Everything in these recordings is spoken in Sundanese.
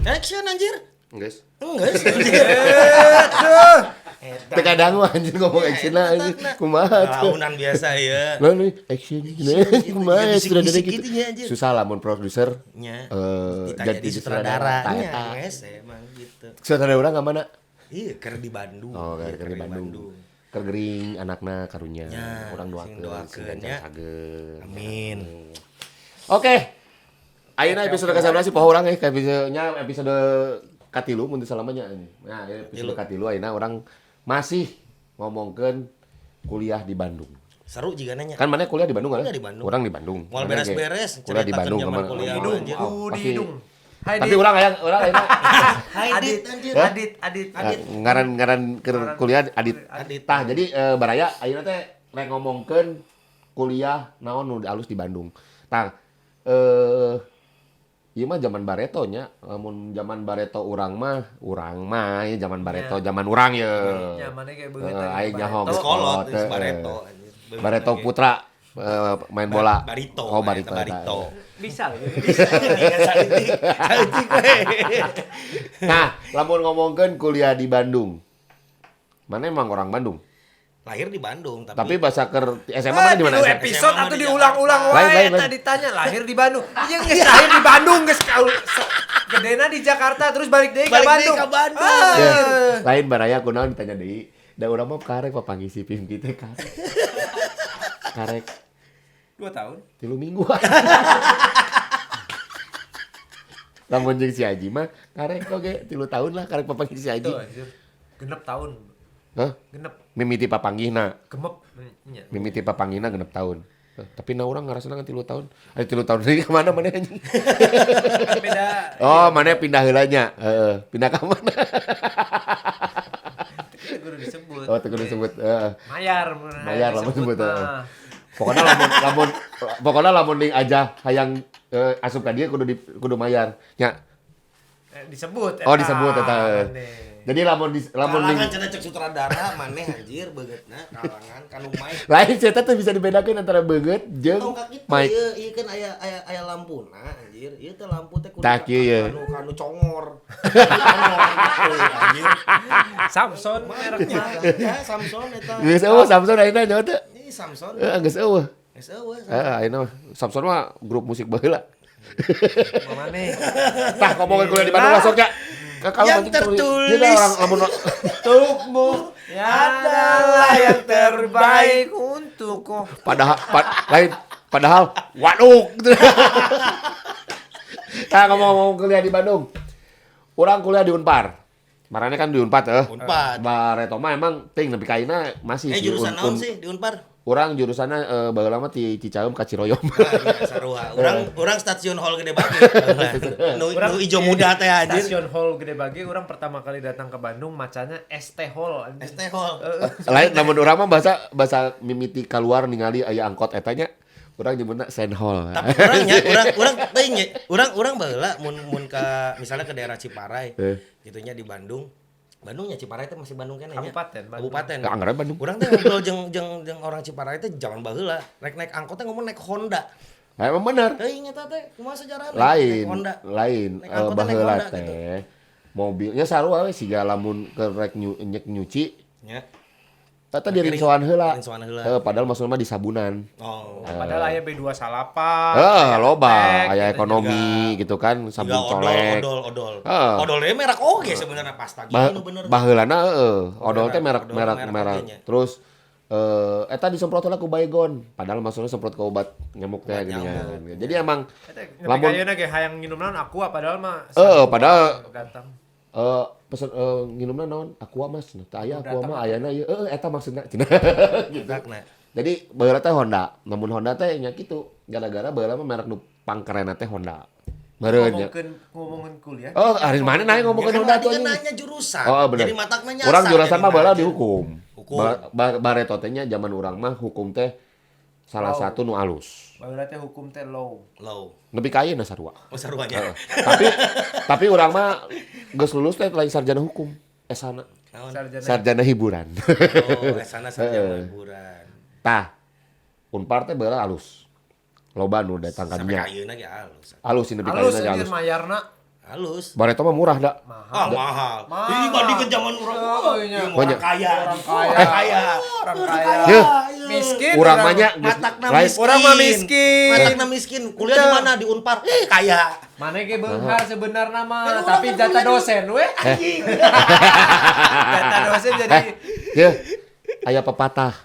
Action anjir. Guys. Enggak sih anjir. Teu kadang mah anjir ngomong action lah anjir. Kumaha tuh. Launan biasa ya. Lalu action kumaha Gitu, sutradara bisik-bisik gitu. gitu nya, anjir. Susah lah mun produser Nya. jadi Ditanya di sutradara. Tah, Nya, eta. geus emang gitu. Sutradara urang ka mana? Iya, keur di Bandung. Oh, Iya, keur di Bandung. Keur gering anakna karunya. Nya, Urang sing doakeun doakeun, sing gancang nya. cager. Amin. Oke. Ayeuna episode ka-11 sih poho urang ka episode nya episode katilu mun teu salamanya. Nah, ieu episode katilu ayeuna urang masih ngomongkeun kuliah di Bandung. Seru juga nanya. Kan mana kuliah di Bandung kan? Kuliah di Bandung. Urang di Bandung. Moal Mana ge? beres-beres, Kuliah di ceritakeun Bandung zaman kemana? kuliah, Bandung. anjir. Oh, Di pasti. hidung. Hai, Tapi Dit. urang aya urang ayeuna Hai Adit, Dit, anjir. Adit, Adit, Adit. ngaran-ngaran keur kuliah Adit. Adit. Tah, jadi baraya ayeuna teh rek ngomongkeun kuliah naon nu alus di Bandung. Tah, ieu mah zaman bareto nya, lamun zaman bareto urang mah ya zaman bareto zaman urang ye. Ya, mana kayak beungeut Aing nyaho Bareto. geus Kolot, kolot, geus bareto, anjir. Bareto Putra main bola. Barito. Oh, Barito. Eta Barito. Bisa loh. Saeutik, saeutik we. Nah, lamun ngomongkeun kuliah di Bandung. Mana emang orang Bandung? Lahir di Bandung, tapi, Tapi bahasa keur SMA mana di mana? Tilu SMA? episode SMA atau mah di diulang-ulang Lain, wae lain, eta lain. ditanya lahir di Bandung. Iya geus lahir di Bandung geus gedena di Jakarta terus balik deui ka Balik deui Bandung. ka Bandung. Ah. Ya, lain baraya kunaon ditanya deui. Da urang mah karek papanggih si Pimki teh karek. Karek 2 tahun. 3 minggu. Lamun jeung si Haji mah karek oge 3 tahun lah karek papanggih si Haji. Tuh, anjir. Genep tahun. Hah? Genep. Mimiti papanggihna. Gemep. Nya. Mimiti papanggihna 6 tahun. Tapi na urang ngarasana kan 3 tahun. Aya 3 tahun deui ka mana maneh anjing? Kan beda. Oh, maneh pindah heula nya. Heeh, pindah ka mana? Itu kudu disebut. Oh, teu kudu disebut. Heeh. Mayar, Mayar lamun disebut disebut, heeh. mah. Pokoknya lamun lamun pokoknya lamun ning aja hayang asup ka dieu kudu kudu mayar. Nya. Disebut Oh, disebut eta. Maneh. Jadi lamun lamun ning kalangan cenah cek sutradara maneh anjir beungeutna kalangan kanu mic. lain cerita tuh bisa dibedakan antara beungeut jeung Tong ka kitu mic. ieu ieu kan aya aya aya lampuna anjir. Ieu teh lampu teh kudu Tah, kieu ye. kanu kanu congor. Congor gitu anjir. Samson mereknya. Ya Samson eta. Geus eueuh Samson ayeuna nyawa teu? Ini Samson. Heeh, geus eueuh. Geus eueuh. Heeh, ayeuna mah Samson mah grup musik baheula. Maneh. Tah ngomongin kuliah di Bandung langsung nya. Kalau Yang anjing tulis. tertulis. Iya, orang lamun Untukmu adalah yang terbaik untukku. Padahal lain padahal waduk. Nah, ngomong-ngomong kuliah di Bandung. Urang kuliah di Unpar. Marane kan di Unpad eh. Unpad. Bareto mah emang ting nepi ka ayeuna masih Eh sih jurusan naon sih di Unpar? Urang jurusanna baheula mah ti Cicaheum ka Ciroyom. Ah, sarua. Urang urang stasiun Hall Gede Bage. Nu nu ijo muda teh anjir. Stasiun Hall Gede Bage orang pertama kali datang ke Bandung macanya ST Hall anjir. ST Hall. Lain namun urang mah bahasa bahasa mimiti keluar ningali aya angkot eta nya urang nyebutna Senhol. Tapi urang nya urang urang teuing nya urang urang baheula mun mun ka misalnya ke daerah Ciparai gitunya di Bandung. Bandungnya Ciparai teh masih Bandung keneh nya. Kabupaten, Bandung. Kabupaten. Ya, anggaran Bandung. Urang teh ngobrol jeung jeung jeung orang Ciparai teh zaman baheula rek naik angkot teh ngomong naik Honda. Nah, emang bener. Teuing eta teh kumaha sejarahna? Lain, Naik Honda. lain Naik angkot teh naik baheula Honda teh gitu. mobilnya sarua we siga lamun keur rek nyek nyuci Nya. eta dirinsoan heula. Rinsoan heula. Heuh, padahal maksudna mah disabunan. Oh. Padahal aya B28. Heeh, loba tek, aya gitu. ekonomi gitu kan sabun Juga odol, colek. odol, odol. Heeh. Odol deui merek oge sebenarnya pasta gitu nu bener. Baheulana heeh, odol teh merek Odol merek merek merek. oge nya. Terus eta disemprot heula ku Baygon, padahal maksudnya semprot ke obat nyamuk teh Obat gini nyamuk. kan. Jadi emang Eta nepi lamun ka ayeuna ge hayang nginum naon Aqua padahal mah Padahal datang. Pesen nginumna naon? Aqua Mas. Nah, teu aya Aqua mah ayana ieu. Heeh, eta maksudna cenah. Gitu. Matakna. Jadi baheula teh Honda, namun Honda teh nya kitu. Gara-gara baheula mah merek nu pangkerenna teh Honda. Meureun nya. Ngomongin kuliah. Oh, hari mana nanya ngomongin Ya kan Honda tadi tuh kan anjing. nanya jurusan. Oh, bener. Jadi matakna nyasar. Urang jurusan mah baheula jadi di hukum. Hukum. Bareto teh nya zaman urang mah hukum teh salah Wow. satu nu alus. Baheula teh hukum teh low. Low. Nepi ka ayeuna sarua. Oh, saruanya. Heeh. Tapi urang mah geus lulus teh lain sarjana hukum. Esana. Naon? Sarjana. Sarjana hiburan. Oh, sana sarjana hiburan. Tah. Unpar teh baheula alus. Loba nu datang ka Sampai dinya. ka ayeuna ge alus. Alus sih nepi ka Alus ayeuna ge anjir alus. mayarna. Halus. Bareto mah murah da. Ah, mahal. Ini dibandingkan zaman urang. Banyak. Orang kaya. Orang kaya. Miskin. Urang mah nya matakna miskin. Urang mah miskin. Matakna miskin. Kuliah di mana? Di Unpar. Kaya. Mana ge beunghar sebenarnya mah, tapi jatah dosen we. Anjing. Jatah dosen jadi ya. Aya pepatah.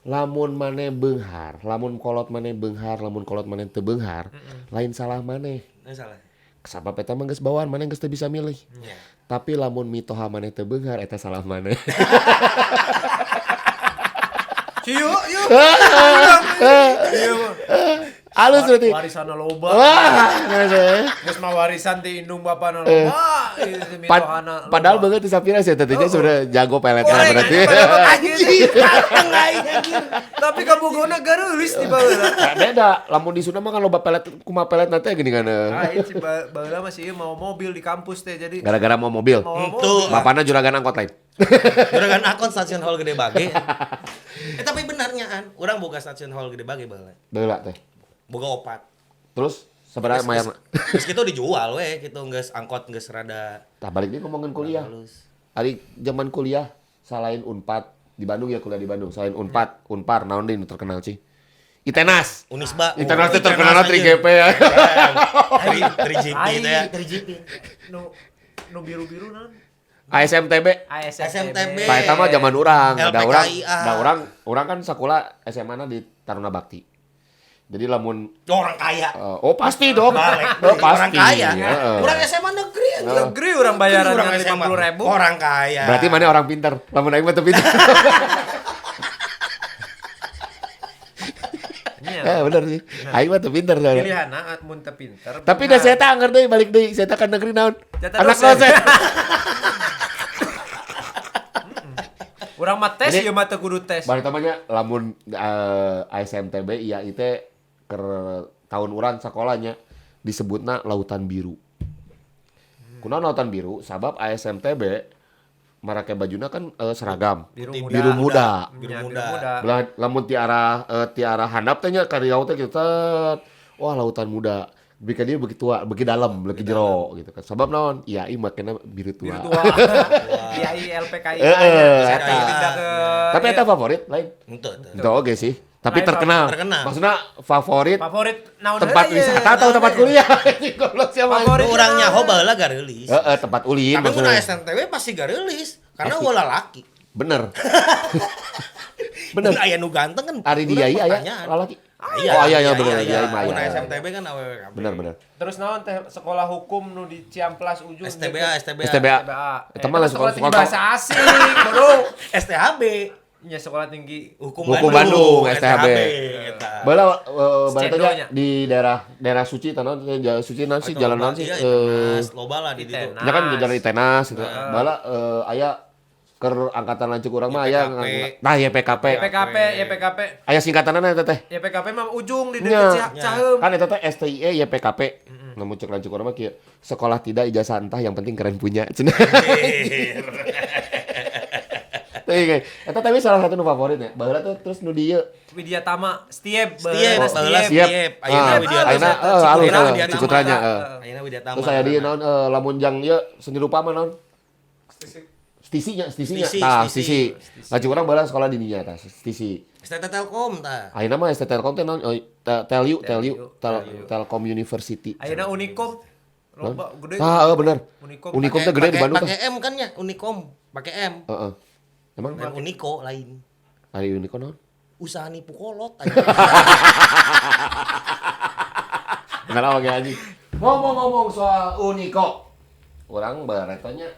Lamun maneh beunghar, lamun kolot maneh beunghar, lamun kolot maneh teu beunghar, lain salah maneh. Lain salah. Sabab eta mah geus bawaan maneh geus teu bisa milih. Yeah. Tapi lamun mitoha maneh teu beunghar eta salah maneh. Ciu, yuk. Alus berarti. Warisanna loba. Wah, geus mah warisan ti indung bapana loba. Padahal banget ti sapira sih teh sudah jago peletna berarti. Anjing, ganteng aing anjir. Tapi kabogona gareulis di baheula. Beda, lamun di Sunda mah kan loba pelet kumaha peletna teh gini kan. Ah, ieu baheula masih ieu mau mobil di kampus teh jadi. Gara-gara mau mobil. Bapana juragan angkot lain. Juragan angkot stasiun Hall Gede Bage. Tapi benarnya an, urang boga stasiun Hall Gede Bage baheula. Baheula teh. Boga opat. Terus sebenarnya mayar. Terus gitu dijual we gitu geus angkot geus rada. Tah balik deui ngomongin kuliah. Ari zaman kuliah selain Unpad di Bandung ya kuliah di Bandung selain Unpad, Unpar naon deui nu terkenal sih? Itenas. Unisba. Itenas teh terkenal 3GP ya. 3GP teh ya. 3GP. Nu biru-biru naon? ASMTB. ASMTB. Tah eta mah zaman urang, ada urang kan sekolah SMA-na di Taruna Bakti. Jadi lamun orang kaya. Oh pasti dong. Balik. Oh, pasti. Orang kaya. Orang SMA negeri. Negeri orang bayarannya 50.000. Orang kaya. Berarti mana orang pintar. Lamun aing mah teu pintar. Bener sih. Aing mah teu pintar soalnya. Pilihanna mun teu pintar. Tapi da saya teh anger deui balik deui. Saya teh kan negeri naon? Anak dosen. Urang mah tes ieu mah teu kudu tes. Bari tamanya lamun ASMTB IAI teh ker tahun urang sekolahnya disebutna lautan biru. Kunaon lautan biru? Sabab ASMTB marake bajuna kan seragam biru muda. Biru muda. Belah lamun ti arah handap teh nya ka riau teh kitu wah lautan muda. Bika dia beuki tua, beuki dalam, beuki jero gitu kan. Sabab naon? IAI makena biru tua. Biru tua. IAI LPKI. Tapi eta favorit lain. Henteu oge sih. Tapi terkenal. Maksudnya favorit naon tempat wisata atau tempat kuliah. Goblok siapa? Urang nyaho baheula gareulis. Heeh, tempat ulin. Tapi mun SMTW pasti gareulis karena ulah lalaki. Bener. Bener. Aya nu ganteng kan. Ari di IAI aya lalaki. Oh iya iya bener iya mah. Mun SMTB kan awewe kabeh. Bener bener. Terus naon teh sekolah hukum nu di Ciamplas ujung STBA. Eta mah sekolah bahasa asing, bodoh. STHB. Ya sekolah tinggi hukum Bandung STHB. Bala baratanya di daerah suci tanah jalan suci naon sih jalan naon sih loba lah di ditu. Nya kan jalan Itenas gitu. Bala aya keur angkatan lanceuk urang mah aya nah YPKP. YPKP. Aya singkatanna eta teh. YPKP mah ujung di deket Caheum. Kan eta teh STIE YPKP. Namun cek lanceuk urang mah kieu. Sekolah tidak ijazah entah yang penting keren punya. Cenah. Teuing. Eta tapi salah satu nu favorit ya. Baheula tuh terus nu dieu Widya Tama, Stieb, baheula Stieb. Ayeuna Widya Tama. Ayeuna Cikutranya. Ayeuna Widya Tama. Terus aya dieu naon lamun jang ieu seni rupa mah naon? Stisinya. Tah, Stisi. Lanceuk urang baheula sekolah di dinya tah, Stisi. STT Telkom tah. Ayeuna mah STT Telkom teh naon? Telyu, Telkom University. Ayeuna Unikom. Loba gede. Tah, bener. Unikom teh gede di Bandung tah. Pake M kan nya, Unikom, pake M. Heeh. Emang lain Uniko lain. Ari Uniko naon? Usaha nipu kolot. Kenapa oke anjing. Ngomong-ngomong soal Uniko. Urang baretanya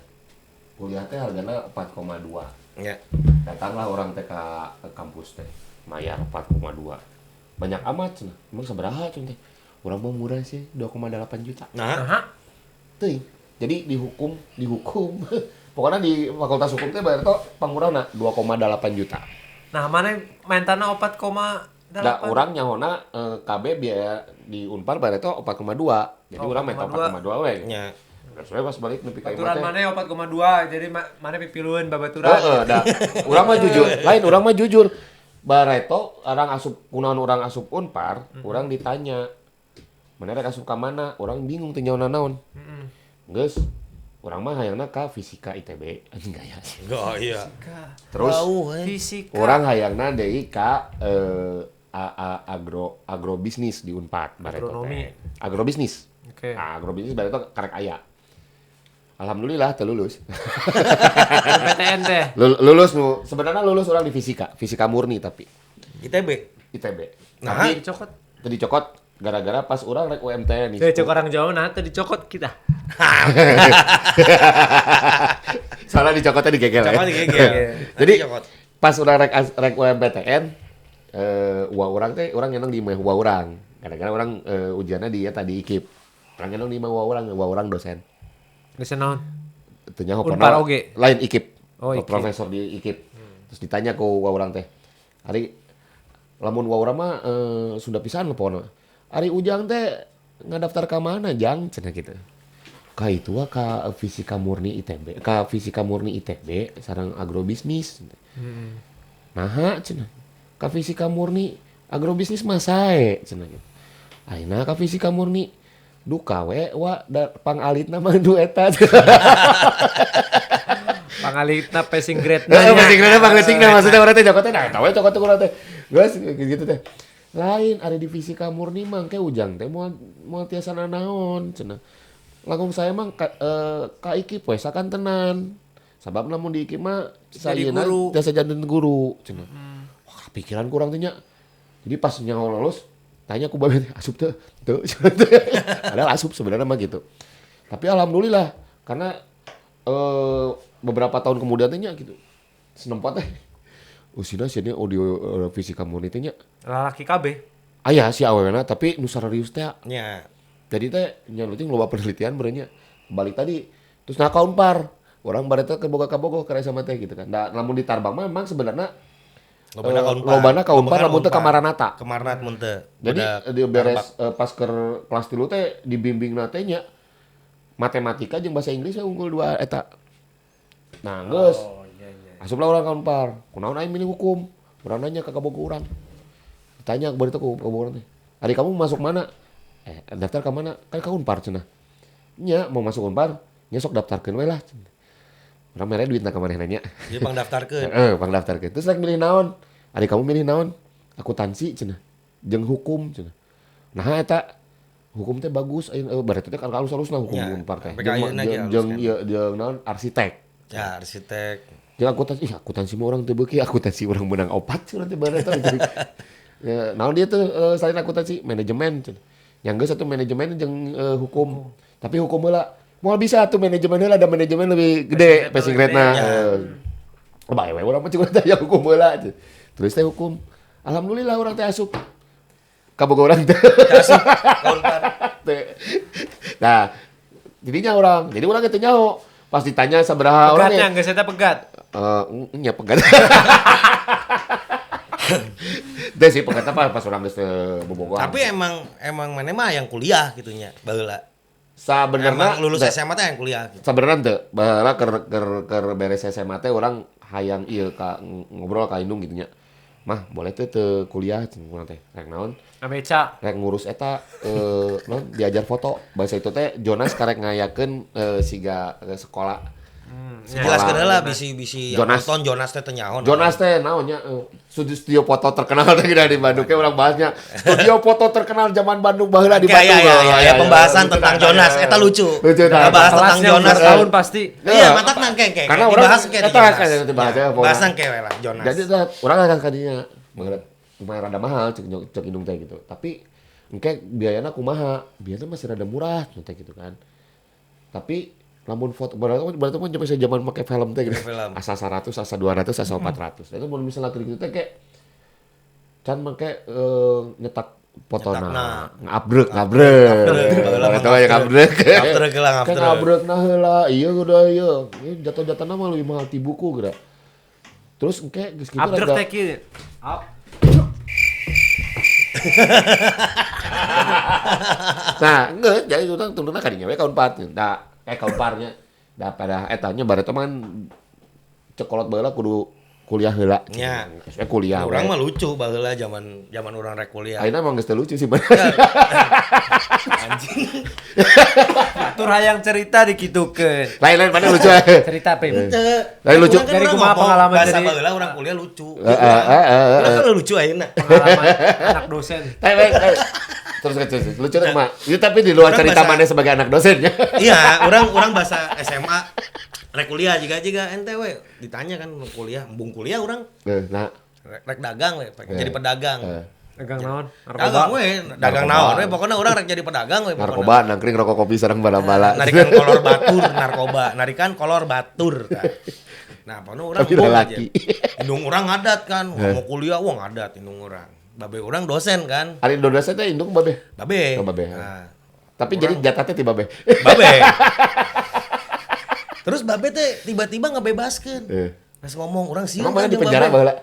kuliah teh hargana 4,2. Ya. Datanglah orang teh ka kampus teh, mayar 4,2. Banyak amat cenah. Emang sabaraha cenah teh? Urang mah murah sih 2,8 juta. Nah. Teuing. Jadi dihukum. Pokoknya di Fakultas Hukum teh bayar tuh pangurana 2,8 juta. Nah, mana mentana 4,8? Da urang nyahona KB biaya di Unpar bayar tuh 4,2. Jadi urang menta 4,2 we. Nya. Terus pas balik nepi ka imah teh. Baturan mana 4,2. Jadi mana pipilueun babaturan. Heeh, da. Urang mah jujur. Lain urang mah jujur. Bareto orang asup kunaon urang asup Unpar, urang ditanya, "Mana rek asup ka mana?" Urang bingung teh nyaona naon. Geus urang mah hayangna ka fisika ITB anjing gaya. Gaya. Terus fisika. Urang hayangna deui ka agrobisnis di Unpad bareto teh. Agrobisnis. Oke. Nah, agrobisnis bareto karek aya. Alhamdulillah teu lulus. PTN teh. Lulus nu sebenarnya lulus orang di fisika, fisika murni tapi. ITB. ITB. Nah, tapi dicokot. Teu dicokot gara-gara pas urang rek UMTN nih. Teu cek orang Jawa nah teu dicokot kita. Soalnya dicokotnya digegel ya. Cokot digegel. Jadi pas urang rek UMPTN uang urang teh urang nyeneng di imah uang urang. Gara-gara urang ujiannya di eta di IKIP. Urang nyeneng di imah uang urang dosen. Dosen naon? Teu nyaho pernah. Lain IKIP. Oh, IKIP. Profesor di IKIP. Terus ditanya ku uang urang teh. Ari lamun uang urang mah Sunda pisan pokona. Ari Ujang teh ngadaftar ka mana jang cenah kitu. Ka itu ka fisika murni ITB, ka fisika murni ITB sareng agrobisnis. Naha cenah. Ka fisika murni agrobisnis mah sae cenah kitu. Ayeuna ka fisika murni duka we wa pangalitna mah du eta. Pangalitna passing grade-na. Passing grade-na pangletingna maksudnya urang teh jokot teh nah eta we cokot urang teh. Geus gitu teh. Lain ada di fisika murni mah ke Ujang teh moal tiasa nanaon cenah. Langkung saya mah ka IKIP we sakan tenan. Sabab lamun di IKIP mah sayeuna tiasa jadi guru cenah. Wah, pikiran kurang teh nya. Jadi pas nyaho lulus tanya ku babe asup teu teu. Padahal asup sebenarnya mah gitu. Tapi alhamdulillah karena beberapa tahun kemudian teh nya gitu. Senempat teh. Usina sieuna audio fisika murni teh nya. Lalaki kabeh. Aya si awewena tapi nu sararius teh. Nya. Jadi teh nya leuting loba penelitian beureunya. Balik tadi terus nah ka Unpar. Urang bareta ke boga kabogoh ka SMA teh gitu kan. Da lamun di Tarbang mah memang sebenarnya lobana ka Unpar lamun teu ka Maranatha. Ke Maranatha mun teu. Jadi di beres pas keur kelas 3 teh dibimbingna teh nya matematika jeung bahasa Inggris unggul dua eta. Nah, geus. Oh, iya, iya. Asuplah urang ka Unpar. Kunaon aing milih hukum? Urang nanya ka kabogoh urang. Tanya baru itu ke kabogoh urang teh. Ari kamu masuk mana? Daftar ka mana? Kan ka Unpar cenah. Nya mau masuk Unpar, nya sok daftarkeun we lah cenah. Urang mere duitna ka manehna nya. Ieu pang daftarkeun. Heeh, pang daftarkeun. Terus rek milih naon? Ari kamu milih naon? Akuntansi cenah. Jeung hukum cenah. Nah eta hukum teh bagus ayeuna berarti teh kan alus-alusna hukum Unpar teh. Jeung ieu jeung naon arsitek. Ya, arsitek. Jeung akuntansi, ih akuntansi mah urang teu beuki, akuntansi urang meunang opat urang teh bareto. Ya, naon dia tuh selain akuntansi manajemen cenah. Yang geus satu manajemen jeung hukum. Tapi hukum heula moal bisa tuh manajemen heula ada manajemen lebih gede passing rate-na. Bae we urang mah cuma teh hukum heula. Terus teh hukum. Alhamdulillah urang teh asup. Kabogoh urang teh. Asup ka Unpar. Nah, jadinya urang. Jadi urang teh nyaho. Pas ditanya sabaraha urang pegatnya geus eta pegat. Nya pegat. Deh sih pegat apa pas urang geus teu bobogohan. Tapi emang maneh mah yang kuliah gitu nya baheula. Sabenerna lulus SMA teh yang kuliah gitu. Sabenerna teu, baheula keur beres SMA teh urang hayang ieu ka ngobrol ka indung gitu nya. Mah, boleh teh teu kuliah cenah teh. Rek naon? Abeca. Rek ngurus eta naon diajar foto. Bahasa itu teh Jonas karek ngayakeun siga sekolah. Jelaskeun heula bisi-bisi yang nonton Jonas teh teu nyaho. Jonas teh naon nya studio foto terkenal teh di Bandung ke urang bahasnya. Studio foto terkenal zaman Bandung baheula di Bandung. Ya, pembahasan tentang Jonas eta lucu. Lucu tah. Bahas tentang Jonas tahun pasti. Iya, matak nang kengke. Karena urang dibahas ke eta kan dibahas. Bahasan ke we lah Jonas. Jadi teh urang kan kadinya lumayan rada mahal cek indung teh gitu. Tapi engke biayana kumaha? Biayana masih rada murah teh gitu kan. Tapi lamun foto berarti kan sampai zaman pakai film teh gitu. Asa 100, asa 200, asa 400. Itu mun misalnya gitu teh kayak can make nyetak fotona, ngabrek. Eta ya ngabrek. Ngabrek lah ngabrek. Ngabrek nah heula, ieu udah ieu. Jatuh-jatuhna mah leuwih mahal ti buku geura. Terus engke geus kitu rada. Abrek teh kieu. Nah, geus jadi urang turunna ka dinya we ka Unpad. Da ka Unparnya. Da pada etanya bareto mah cekolot baheula kudu Kuliah heula. Nya. Saya kuliah. Urang mah lucu baheula zaman zaman urang rek kuliah. Ayeuna emang geus teu lucu sih bener. Anjing. Atur hayang cerita dikitukeun. Lain-lain mana lucu. Cerita apa ibu? Lain lucu. Urang kan Dari urang kumaha ngomong pengalaman bahasa jadi- baheula urang kuliah lucu. Heeh. Urang kan lucu ayeuna. Pengalaman anak dosen. Baik, baik. Terus terus lucu teh kumaha? Itu tapi di luar Urang cerita bahasa- mana sebagai anak dosen ya. Iya, urang bahasa SMA rek kuliah jiga ente we ditanya kan mau kuliah, embung kuliah urang Nah, rek dagang we, pengen jadi pedagang. Dagang naon? Dagang we, dagang naon we, pokoknya urang rek jadi pedagang we pokoknya. narkoba nangkring rokok kopi sareng bala-bala. Narikan kolor batur narkoba, narikan kolor batur kan. Nah, pokoknya urang Tapi embung lelaki. aja. Indung urang ngadat kan, wah, mau kuliah wah ngadat indung urang. Babe urang dosen kan. Ari dosen teh indung babe. Babe. Oh, babe. Nah, Tapi jadi jatahnya ti babe. babe. Terus babe teh tiba-tiba ngebebaskeun. Pas ngomong urang sieun Emang mana kan di jeung penjara babe. baheula?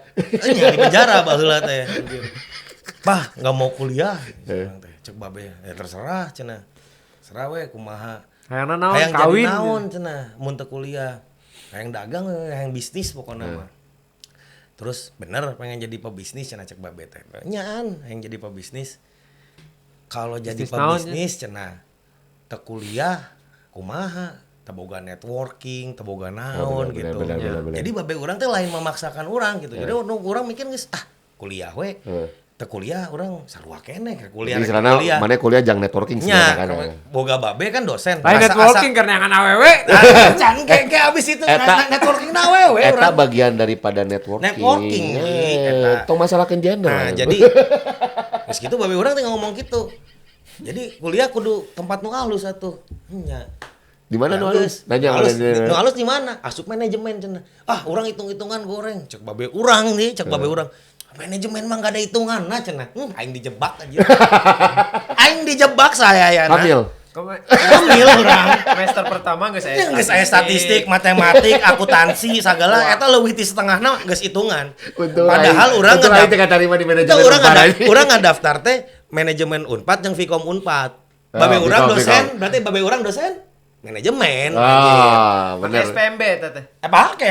Nya di penjara baheula teh. Bah, nggak mau kuliah. Urang teh cek babe, ya terserah cenah. Serah we kumaha. Hayangna naon? Hayang jadi Kawin. naon cenah mun teu kuliah. Hayang dagang, we, hayang bisnis pokoknya mah. Terus bener pengen jadi pebisnis cenah cek babe teh. Nyaan hayang jadi pebisnis. Kalau jadi Bisnis naon, pebisnis cenah teu kuliah kumaha? Teu boga networking, teu boga naon bener, gitu. bener, bener, bener. Jadi babe urang teh lain memaksakan urang gitu. Jadi urang mikir geus ah kuliah we. Teu kuliah urang sarua keneh ke kuliah. Jadi rek sarana kuliah. mana kuliah jang networking Nya, sebenarnya kan. boga babe kan dosen. Lain networking karena yang awewe. Can kayak abis itu Eta- networking na we Eta urang. bagian daripada networking. Networking, eta. Tong masalah ke gender. Nah, jadi geus gitu babe urang teh ngomong gitu. Jadi kuliah kudu tempat nu alus atuh. Nya. di mana nu alus? Nanya alus, mana? nu alus di mana? Asup manajemen cenah. Ah, urang hitung-hitungan goreng. Cek babe urang nih, cek babe urang. Manajemen mah gak ada hitungan nah cenah. Aing dijebak aja. Aing dijebak saya ya. Hamil. Hamil urang. Semester pertama geus aya. Ya geus aya statistik, matematik, akuntansi sagala eta leuwih ti setengahna geus hitungan. Untung Padahal aing- urang untung aing teh katarima di manajemen Itu urang Unpad ngada, aja. urang ngadaftar teh manajemen Unpad jeung Vkom Unpad. Babe Ah, urang Vkom, dosen, Vkom. berarti babe urang dosen manajemen. Ah, Pakai bener. SPMB eta teh. Pakai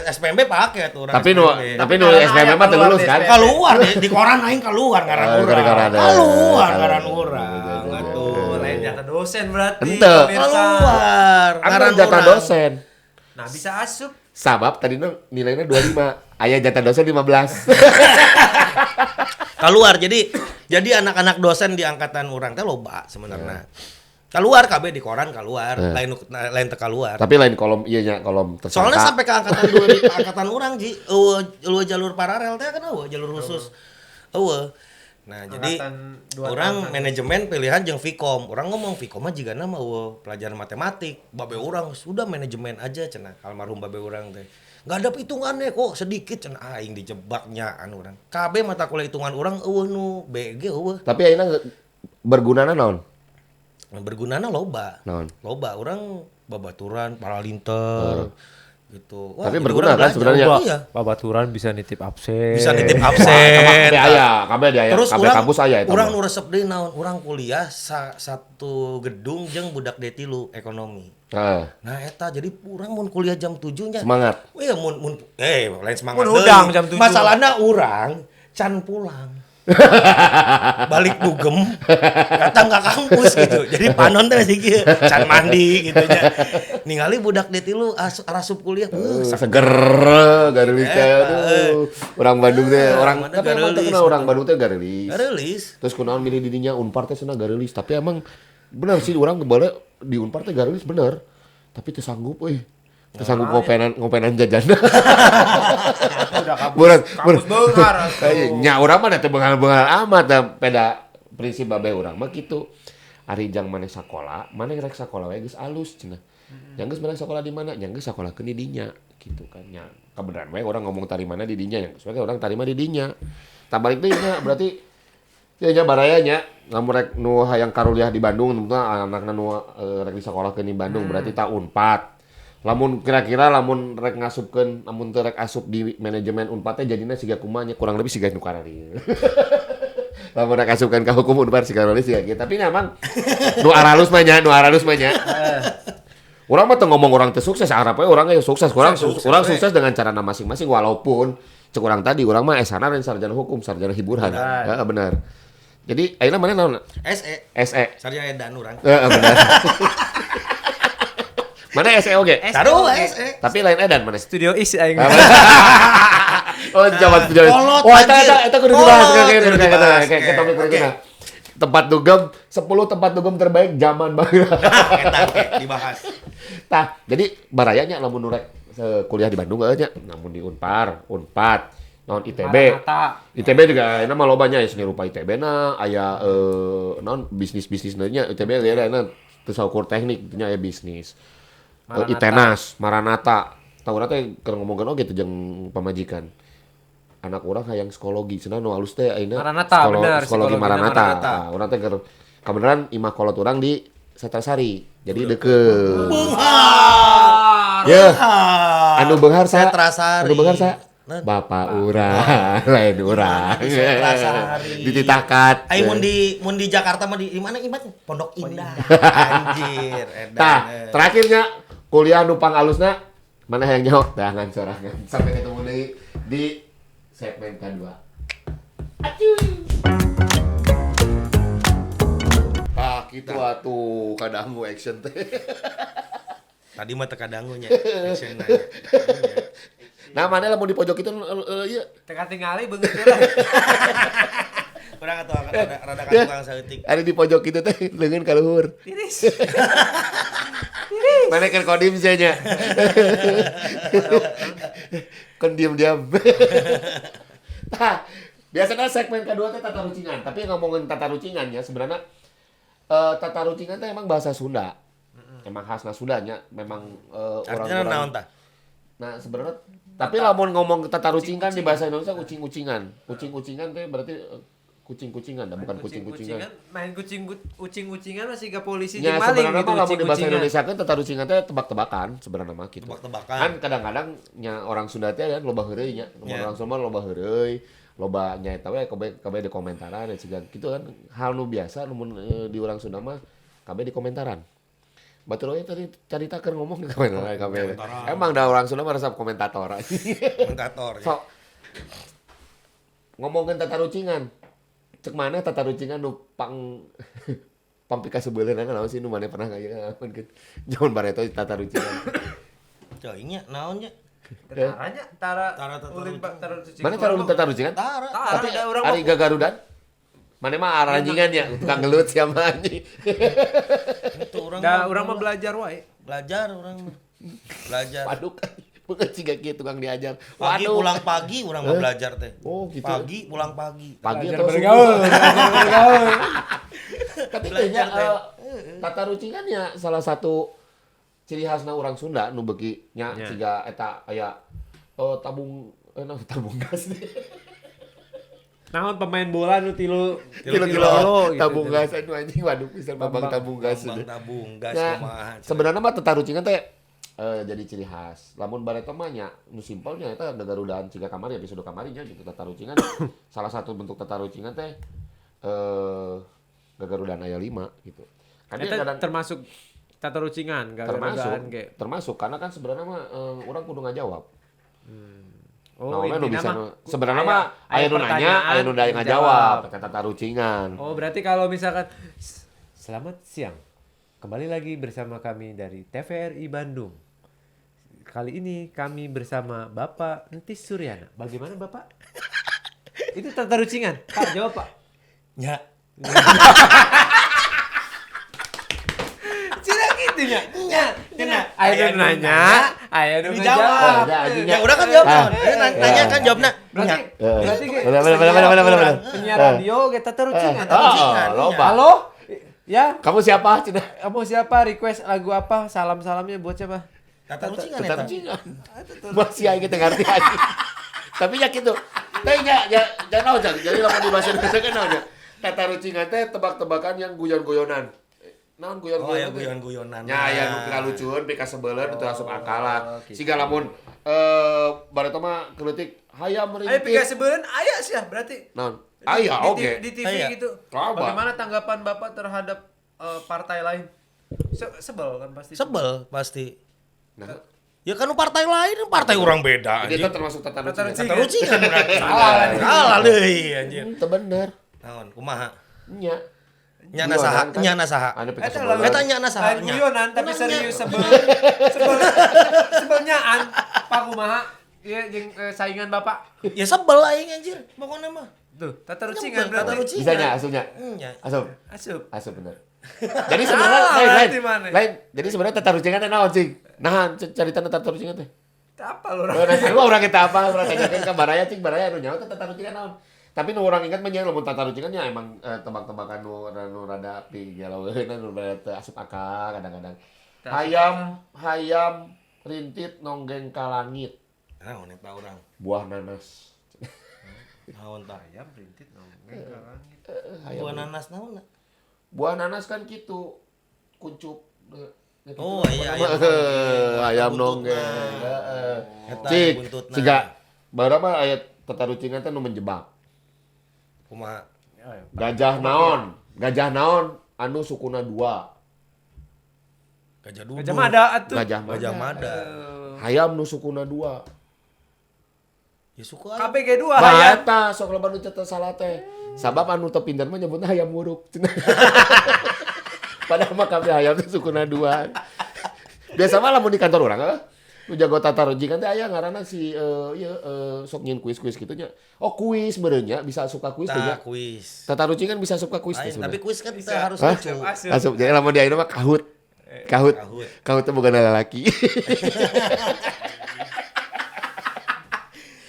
SPMB pakai tuh urang. Tapi nu SPMB. tapi nu Karena SPMB mah teu keluar lulus di kan? SPMB. keluar di koran aing keluar ngaran Ah, urang. koran, eh. Keluar ngaran Keluar. urang. Atuh. Lain jatah dosen berarti. Ente. pemirsa. Keluar Ngaran ngaran jatah urang. dosen. Nah, bisa asup. Sabab tadinya nilainya 25, aya jatah dosen 15. Keluar jadi anak-anak dosen di angkatan urang teh loba sebenarnya. Keluar kabeh di koran keluar, lain lain teu keluar. Tapi lain kolom iya nya kolom tersangka. Soalnya sampai ke angkatan dua angkatan orang Ji, eueuh eueuh jalur paralel teh kan eueuh jalur khusus. Eueuh. Nah, jadi Angkatan dua orang tahun. manajemen pilihan jeung Vkom. Orang ngomong Vkom mah jigana mah eueuh pelajaran matematik. Babe urang sudah manajemen aja cenah almarhum babe urang teh. Enggak ada hitungannya kok sedikit cenah aing dijebaknya anu urang. KB mata kuliah hitungan urang eueuh nu BG eueuh. Tapi ayeuna bergunana naon? Bergunana loba. Naon? Loba orang babaturan paralinter gitu. Wah, Tapi jadi berguna orang kan belajar. sebenarnya? Iya. Babaturan bisa nitip absen. Bisa nitip Wah, absen. kabeh aya, kabeh di aya, Terus kabeh urang kampus aya eta. urang mah. nu resep deui naon? Urang kuliah satu gedung jeung budak D3 ekonomi. Heeh. Nah eta jadi urang mun kuliah jam 7 nya. Semangat. Iya mun mun lain semangat. Mun deui. hudang jam 7. Masalahna urang can pulang. Balik dugem datang ke kampus gitu. Jadi panon teh masih kieu, can mandi gitu nya. Ningali budak D3 asup kuliah, Seger garelis teh aduh. Orang Bandung teh orang mana tapi emang garelis, terkenal orang Bandung teh garelis. Garelis. Terus kunaon milih di dinya Unpar teh cenah garelis, tapi emang bener sih orang kebale di Unpar teh garelis bener. Tapi teu sanggup euy. Teu sanggup ngopenan jajan. Udah kampus. Berat, Kampus beunghar atuh. Nya urang mah da teu beunghar-beunghar amat da peda prinsip babe urang mah kitu. Ari jang maneh sakola, maneh rek sakola we geus alus cenah. Yang geus maneh sakola di mana? Yang geus sakolakeun di dinya gitu kan nya. Kebenaran we orang ngomong tarima di dinya, yang geus we orang tarima di dinya. Tah balik deui nya berarti ya nya baraya nya lamun rek nu hayang karuliah di Bandung tentu anakna nu rek disakolakeun di Bandung berarti ta Unpad. Lamun kira-kira lamun rek ngasupkeun lamun teu rek asup di manajemen Unpad teh jadina siga kumaha nya kurang lebih siga nu karari. Lamun rek asupkeun ka hukum Unpad siga karari siga kieu. Tapi memang nu aralus mah nya, nu aralus mah nya. Urang mah teu ngomong urang teu sukses, arep we urang ge sukses. Urang sukses dengan carana masing-masing walaupun cek urang tadi urang mah esana lain sarjana hukum, sarjana hiburan. Heeh, benar. Jadi ayeuna mana naon? SE. SE. Sarjana edan urang. Heeh, benar. Mana SE oge? Taruh SE. Tapi lain edan mana? Studio is aing. Oh, zaman studio. Wah, eta kudu dibahas. Oke, topik berikutnya. Tempat dugem, 10 tempat dugem terbaik zaman baheula. Eta oke dibahas. Tah, jadi barayanya lamun nu rek kuliah di Bandung nya, namun di Unpar, Unpad, naon ITB. Maranatha. ITB juga ayeuna mah loba nya seni rupa ITB na aya naon bisnis-bisnis nya ITB ge ayeuna teu saukur teknik nya aya bisnis. Maranatha. ITENAS, Maranatha. Tah urang teh keur ngomongkeun oge teh jeung pamajikan. Anak urang hayang psikologi, cenah nu alus teh ayeuna Maranatha, bener, psikologi Maranatha. Maranatha. Nah, urang teh keur kabeneran imah kolot urang di Setrasari. Jadi deket. Beunghar. Ya. Anu beunghar sa? Setrasari. Anu beunghar sa? Bapak urang, lain urang. Setrasari. Dititakat. Ai mun di Jakarta mah di mana imat? Pondok Indah. Anjir, edan. Tah, terakhirnya kuliah nu pangalusna mana hayang nyaho? Dangan sorangan. Sampai ketemu deui di segmen kedua. Ah, gitu atuh kadangu action teh. Tadi mah teu kadangu nya action nanya. Nah, mana lamun di pojok itu ieu. Teka tingali beungeut lah. Urang atuh rada ka tukang saeutik. Ada di pojok itu teh leungeun ka luhur. Tiris. Mana keur kodim sia nya. Kon diam-diam. Tah, biasanya segmen kedua teh tata rucingan, tapi ngomongin tata rucingan ya sebenarnya tata rucingan teh emang bahasa Sunda. Emang khasna Sundanya, memang Artinya orang-orang. naon tah? Nah, sebenarnya tapi lamun ngomong tata rucing kan di bahasa Indonesia kucing-kucingan. Kucing-kucingan teh berarti kucing-kucingan, dah bukan kucing-kucingan. Main kucing ucing-ucingan masih ke polisi Ya, jeung maling sebenarnya gitu mah lamun di bahasa ucing-ucingan. Indonesia kan tata rucingan teh tebak-tebakan sebenarnya mah gitu. Tebak-tebakan. Kan kadang-kadang nya orang Sunda teh kan loba heureuy nya. Lamun Ya. orang Sunda mah loba heureuy, loba nya eta we kabeh di komentaran ya siga gitu kan hal nu biasa lamun di orang Sunda mah kabeh di komentaran. Batur we tadi carita keur ngomong di komentaran kabeh. Emang dah orang Sunda mah resep komentator. Komentator. So ngomongkeun tata rucingan. Cek mana tata rucingan nu pang pangpikasebeuleunana naon sih nu maneh pernah ngalaman gitu. Jaman bareto tata rucingan. Ceuing nya naon nya? Taranya tara Tara tata ulin rucingan. pak tara rucingan. Mana tara ulin tata rucingan? Tara. Tara Tapi da urang ari mah. gagarudan? Mana mah aranjingan ya, tukang gelut siapa anjing. Itu urang Da urang mah belajar wae. belajar urang mah. Belajar. Waduh, bukan ciga kieu tukang diajar. Pagi Waduh. pulang pagi urang mah belajar teh. Oh, gitu. Pagi pulang pagi. Pagi Belajar atau bergaul, subuh? belajar bergaul. Tapi Belajar kayaknya teh. tata rucingan ya salah satu ciri khasna orang Sunda nu beuki nya Ya. siga eta aya tabung naon, tabung gas deh. Naon pemain bola nu tilu Kilo-kilo gitu. tabung gas anu anjing waduh pisan babang tabung gas. Bang tabung gas Nah, kumaha. sebenarnya mah tata rucingan teh jadi ciri khas. Lamun bareto mah nya nu simpelnya eta gagarudaan ciga kamari episode kamari nya gitu tata rucingan. Salah satu bentuk tata rucingan teh gagarudaan aya 5 gitu. Kan dia Eta kadang termasuk tata rucingan, termasuk gagarudaan ge. termasuk karena kan sebenarnya mah orang kudu ngajawab. Oh, Nah, nu intina bisa mah nu sebenarnya mah aya nu nanya, pertanyaan, aya nu ngajawab, dijawab. eta tata rucingan. Oh, berarti kalau misalkan selamat siang. Kembali lagi bersama kami dari TVRI Bandung. Kali ini kami bersama Bapak Entis Suryana. Bagaimana Bapak? Itu tata rucingan. Pak, jawab Pak. Nya. Cina gitu nya. Nya. Nya. Ayo nu nanya, ayo nu Dijawab. ngajawab. Oh, ya, anjingnya. Ya udah kan jawab. Ah. Nanya kan jawabna. Berarti Nya. berarti ge- Bener, bener, bener, bener, bener, bener. Penyiar radio ge tata rucingan. Oh, loba. Halo? Ya, Kamu siapa? Cina? kamu siapa? Request lagu apa? Salam-salamnya buat siapa? Tata rucingan Tata eta. rucingan. Masih aing teu ngarti anjing. Tapi ya gitu. Tapi ya ya jangan naon, jadi lamun di bahasa Indonesia kan naon ya. Tata rucingan teh tebak-tebakan yang guyon-guyonan. Naon Oh, guyon-guyonan? ya teh? guyon-guyonan. Nya aya nu pikalucueun, pikasebeleun, teu asup akal lah. gitu. Siga lamun bareto mah kritik hayam Ayo merintik. pika sebelen aya sih ya berarti. Naon? Aya Di, oge. di TV Aya. gitu. Coba. Bagaimana tanggapan Bapak terhadap partai lain? Sebel kan pasti. Sebel pasti. Nah, Ya kan partai lain, partai orang beda itu anjing. termasuk tata Tata rucingan. Tata rucingan berarti. Salah deui anjir. Teu bener. Naon kumaha? Nya. Nyana saha? Guyonan kan? Nyana saha? Anu Eta pika lalu- Eta nyana saha? Lain guyonan tapi Nya. serius sebel. Sebel. Sebelnyaan Pak kumaha? Iya jeung saingan Bapak. Ya sebel aing anjir, pokoknya mah. Tuh, tata rucingan Nyebel, tata berarti. rucingan. Bisa nya asupnya. Nya. Asup. Asup. Asup bener. Jadi sebenarnya Salah lain lain. berarti mana? Lain. Jadi sebenarnya tata rucingan teh naon cing? Nah, carita tata rucingan teh. Apa lu orang? Orang sarua urang kita apa, urang tanyakeun ka baraya cing baraya anu nyaho teh tata rucingan naon. Tapi nu urang ingat mah nya lamun tata rucingan nya emang tebak-tebakan nu nu rada pigalaueun nu rada teu asup akal kadang-kadang. Hayam hayam rintit nonggeng ka langit, Naon eta urang? buah nanas. Naon tah? Ayam rintit nonggeng ka langit. Hayam. Buah nanas naon? Buah nanas kan gitu kuncup. Gitu. Oh, iya, ayam Ayam nonggeng. nonggeng. Heeh. Eta Cik, buntutna. siga baru mah ayat tata rucingan teh nu menjebak. Kumaha? Gajah naon anu sukuna dua. Gajah duduk. Gajah Mada atuh. Gajah mada. Gajah Mada. Hayam nu sukuna dua. Ya suku aing. KPG 2 hayam. Bah eta sok loba nu teu salah teh. Sabab anu teu pinter mah nyebutna hayam muruk. Padahal mah kabeh hayam teh sukuna dua. Biasa mah lamun di kantor urang heuh. Nu jago tata rucingan teh aya ngaranna si ieu sok nyieun kuis-kuis kitu nya. Oh kuis meureun nya bisa suka kuis teh nya. Tah kuis. Tata rucingan bisa suka kuis teh Lain, tapi sebenarnya. kuis kan teu harus Hah? lucu. Asup. Asup jadi lamun di ayeuna mah kahut. Kahut. Kahut. Kahut teh bukan lelaki.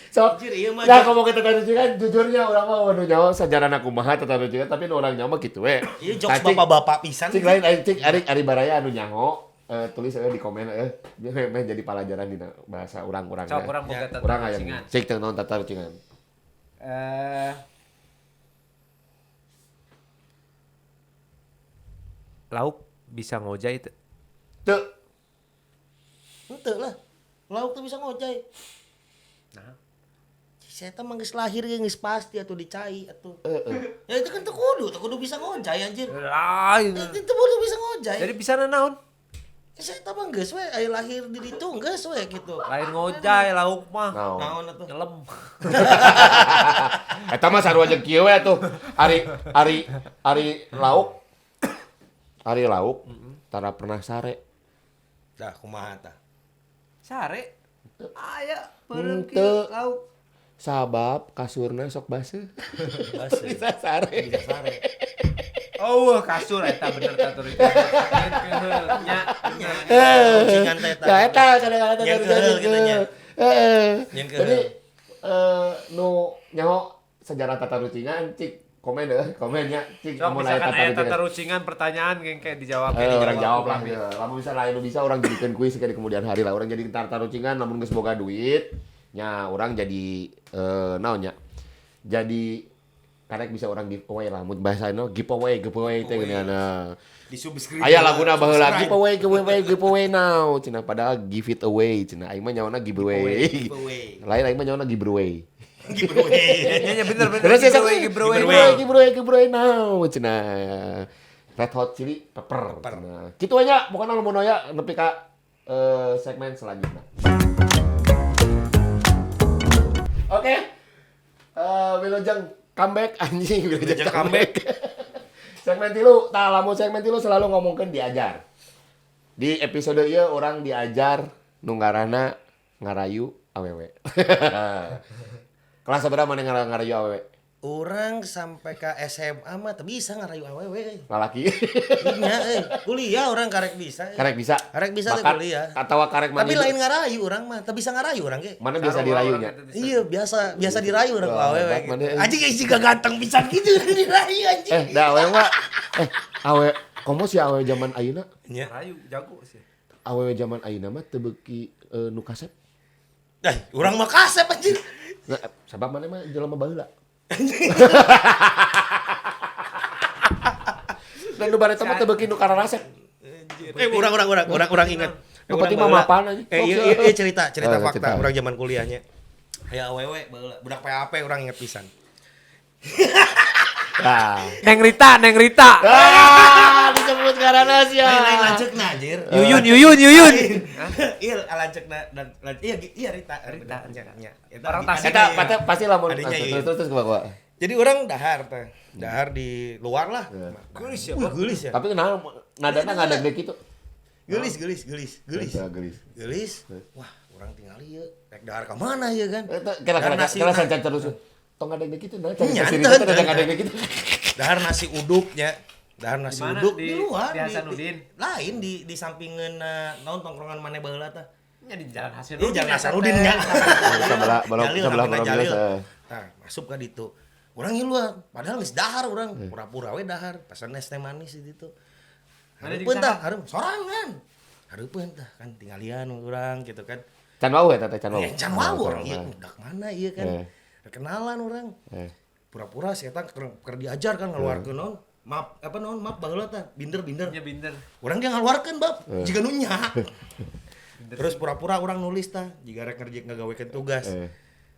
Sok, Anjir, iya mah. nah ngomong ke tata rucingan, jujurnya orang mah waduh nyawa sajarana kumaha tata rucingan, tapi nu orang nyawa mah kitu we. Iya jokes Nah, cik- bapak-bapak pisan. Cik lain aing cik ari ari baraya anu nyaho tulis di komen dia meh jadi pelajaran dina bahasa urang-urang. Sok urang boga tata Urang aya rucingan. cik teu naon tata rucingan. Lauk bisa ngojay teu? Teu Henteu lah. Lauk tuh bisa ngojay. Nah. Saya teh mah geus lahir ge geus pasti atuh dicai atuh. heeh. Ya itu kan teu kudu bisa ngojay anjir. Lain. Itu teu kudu bisa ngojay. Jadi bisa naon? Ya, saya teh mah geus we aya lahir di ditu geus we gitu. Lain ngojay lauk mah. Naon. Naon atuh? Nyelem. Eta mah sarua jeung kieu we atuh. Ari ari ari lauk. Ari lauk tara pernah sare. Dah kumaha tah? Sare. Aya peureum Henteu. kieu lauk. Sabab kasurna sok baseuh. Baseuh. Bisa sare. Bisa sare. Oh, kasur eta bener tata rucingan. Nya, nya. Rucingan teh Ya eta kadang-kadang Yang tata keuheul rucingan. gitu nya. Heeh. Yang Jadi keuheul. nu nyaho sejarah tata rucingan cik komen deh, komennya cik Sok lamun aya misalkan tata aya tata rucingan. rucingan pertanyaan geng kayak dijawab. Orang jawab lah ya. Lamun bisa lain nu bisa orang jadikan kuis di kemudian hari lah. Orang jadi tata rucingan lamun geus boga duit nya orang jadi naon nya. Jadi karek bisa orang giveaway lah mun bahasana giveaway giveaway teh geuningan. Di subscribe. Aya laguna baheula giveaway giveaway giveaway now cenah padahal give it away cenah aing mah nyawana giveaway. Giveaway. Lain aing mah nyawana giveaway. Giveaway. Nya nya bener bener. Terus ya Giveaway, giveaway. giveaway giveaway giveaway now cenah. Red Hot Chili Pepper. Cenah. Kitu aja pokoknya lamun aya nepi ka segmen selanjutnya. Oke. Wilujeng comeback anjing Wilujeng Wilujeng comeback. Segmen tilu, tah lamun segmen tilu selalu ngomongkeun diajar. Di episode ieu orang diajar nu ngaranna ngarayu awewe. Kelas sabaraha maneh ngarayu awewe? Orang sampai ke SMA mah teu bisa ngarayu awewe. Lalaki. Nya euy, kuliah orang karek bisa. Karek bisa. Karek bisa teh Bakat kuliah. Atawa karek Tapi mana? lain ngarayu orang mah, teu bisa ngarayu orang ge. Mana biasa dirayunya? Iya, biasa biasa dirayu orang ku Wah, awewe. hebat Gitu. mana, eh. Anjing euy gak ganteng pisan gitu dirayu anjing. Dah awewe mah awe komo si awewe zaman ayeuna? Nya. Rayu jago sih. Awewe zaman ayeuna mah teu beuki nu kasep. Eh, urang mah kasep anjir. Nah, sabab mana mah jelema baheula. Dan nu bareta mah teu beuki nu kararasep. Orang orang orang orang orang ingat. Nu penting mah mapan aja. Iya, iya, iya, cerita cerita Eh, fakta cerita. orang zaman kuliahnya. Aya awewe baheula, budak PAP orang inget pisan. Nah. Neng Rita, Neng Rita. Ah, disebut karena sia. Lain-lain lanceukna anjir. Yuyun, Yuyun, Yuyun. Iya, lanceukna dan iya iya Rita. Rita. Nya, nya. Orang Tasik. Eta pasti lamun Adiknya terus Yuyun. terus terus kumaha. Jadi orang dahar teh. Dahar di luar lah. Geulis ya, Wih, Bang. geulis ya. Tapi kenapa nadana ngadeg gitu? Geulis, geulis, geulis, geulis. Eta geulis. Geulis. Wah, orang tinggal ieu. Rek dahar ka mana ieu kan? Eta kira Dahar kira nasi kira sancan terus. Tong ngadeg gitu nah cari Nya, sini enten, teh ngadeg enten. gitu. Dahar nasi uduknya. Dahar nasi Di mana? uduk di, Di- luar di Hasanuddin? lain di sampingeun naon tongkrongan maneh baheula tah. Nya di Jalan Hasanuddin. Iya, Jalan Hasanuddin nya. Sebelah sebelah Jalil, sebelah sampingna sebelah Jalil. eh. Nah, masuk ka ditu. Urang ngiluan, padahal geus dahar urang, pura-pura we dahar, pesan es teh manis di ditu. Mana jeung Hareupeun tah, saha? hareup sorangan. Hareupeun tah kan tinggalian urang gitu kan. Can wau eta teh can wau. Ya, can wau urang ieu budak mana ieu kan. Eh. Kenalan urang. Eh. Pura-pura si eta keur diajar kan ngaluarkeun naon? Map apa naon map baheula tah, binder-binder. Nya binder. Urang dia ngaluarkeun bab, jiga nu nya. Terus pura-pura urang nulis tah, jiga rek ngerjain ngagawekeun tugas. Eh.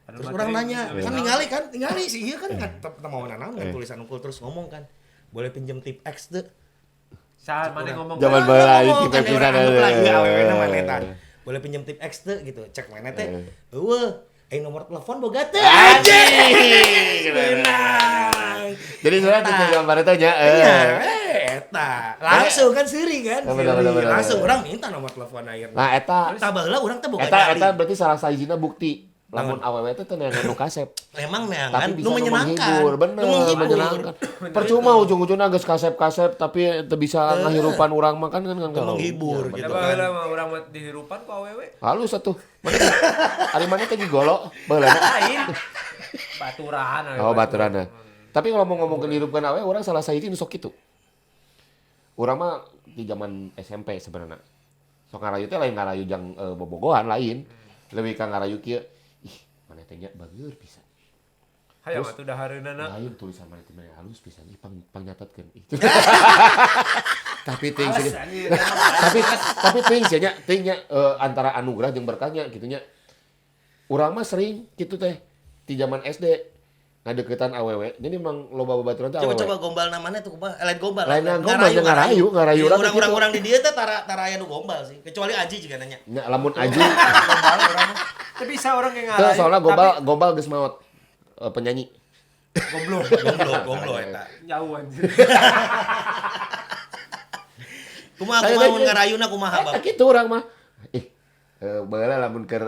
Terus orang nanya, kan ningali kan, ningali sih iya kan nggak teu mau naon kan tulisan unggul terus ngomong kan. Boleh pinjem tip X teu? Saha maneh ngomong. Zaman Orang baheula ngomong, tip kan X orang pisan, anggap lah, iya awewe na eh. maneh tah. Boleh pinjem tip X teu gitu, cek maneh teh. Eueuh, aing nomor telepon boga teu. Anjing. Beunang. Jadi sebenarnya itu gambar itu nya. Iya, eta. Langsung kan seuri kan. Bener, bener, bener, Langsung bener. orang minta nomor telepon akhirnya. Nah, eta Tah baheula urang teh boga eta nyali. eta berarti salah sahijina bukti lamun awewe teh teu neangan nu kasep. Emang Tapi neangan bisa nu nu menyenangkan. menghibur, bener, Nu menghibur. menyenangkan. Percuma ujung-ujungnya geus kasep-kasep tapi teu bisa ngahirupan urang mah kan kan kan Nu kalau. menghibur Ya, gitu Da kan. baheula mah urang mah dihirupan ku awewe. Halus atuh. Mana ari mana teh gigolo baheulana. Lain. Baturan. awe, Oh, baturana. Tapi kalau mau ngomong hirupkeun awewe urang salah sahiji nu sok kitu. Urang mah di zaman SMP sebenarnya. Sok ngarayu teh lain ngarayu jang bobogohan lain. Lebih ka ngarayu kieu. Ih, mana teh nya bageur pisan. Hayang atuh dahareunana. Lain tulisan mana teh mana halus pisan. Ih, pang pangnyatotkeun. Ih. Tapi teuing sih. Tapi tapi teuing sih nya, teuing nya antara anugerah jeung berkahnya gitu nya. Urang mah sering gitu teh di zaman SD ngadeukeutan awewe. Jadi emang loba babaturan teh awewe. Coba-coba gombal namanya tuh kumaha? Lain gombal. Lain gombal, nya ngarayu, ngarayu Iya, urang teh Orang-orang gitu. orang di dieu teh tara tara aya nu gombal sih. Kecuali Aji juga nanya. Nya lamun Aji Gombal urang mah. Teu bisa orang yang teu ngarayu. soalnya gombal gombal geus maot penyanyi. Goblok. Gomblo, gomblo eta. Jauh anjir. Kumaha Saya kumaha mun tanya. ngarayuna kumaha Eta bab? kitu urang mah. Ih, baheula lamun keur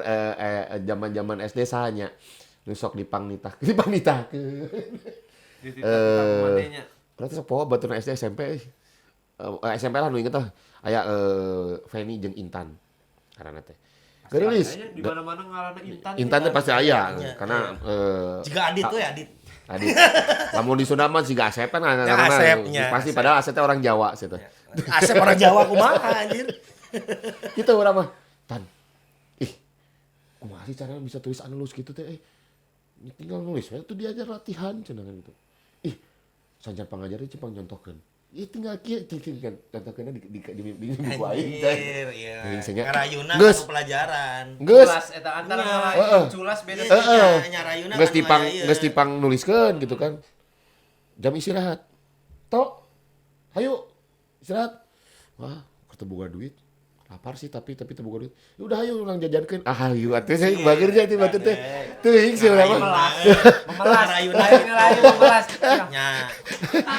zaman-zaman SD sahanya nu sok dipangnitah, dipangnitahkeun. Dititah manehnya. Berarti sok poho baturna SD SMP. Eh, SMP lah nu inget lah. Aya Feni jeung Intan. Karena teh. Geulis. Kayaknya di mana-mana ngaranna Intan. Intan teh pasti aya Iya. karena Jika Adit tuh ya Adit. Adit. Lamun di Sunda mah siga Asep kan Ya, karena Asepnya, pasti Asep. padahal Asep teh orang Jawa sih teh. Asep orang Jawa kumaha anjir. Gitu urang mah. Tan. Ih. Kumaha sih caranya bisa tulis halus gitu teh? Ini tinggal nulis we tuh diajar latihan cenah kan gitu. Ih, sanjan pangajarnya cipang nyontohkeun. Ih, tinggal kieu tinggal contohkeunna di buku aing teh. Anjir, iya. Teuing sih nya. Ngarayuna Geus. anu pelajaran. Geus. Culas eta antara Iya. ngarayu Heeh. culas beda. Iya. Heeh. Nyarayuna Geus kan dipang aya ieu. geus dipang nuliskeun gitu kan. Jam istirahat. Tok. Hayu istirahat. Wah, teu boga duit. Lapar sih tapi teu boga duit. Ya udah hayu urang jajankeun. Ah, hayu atuh saya bager nya teh batur teh. Teuing sih urang mah. Memelas. Memelas. Ngarayuna. Lain lain memelas. Nya.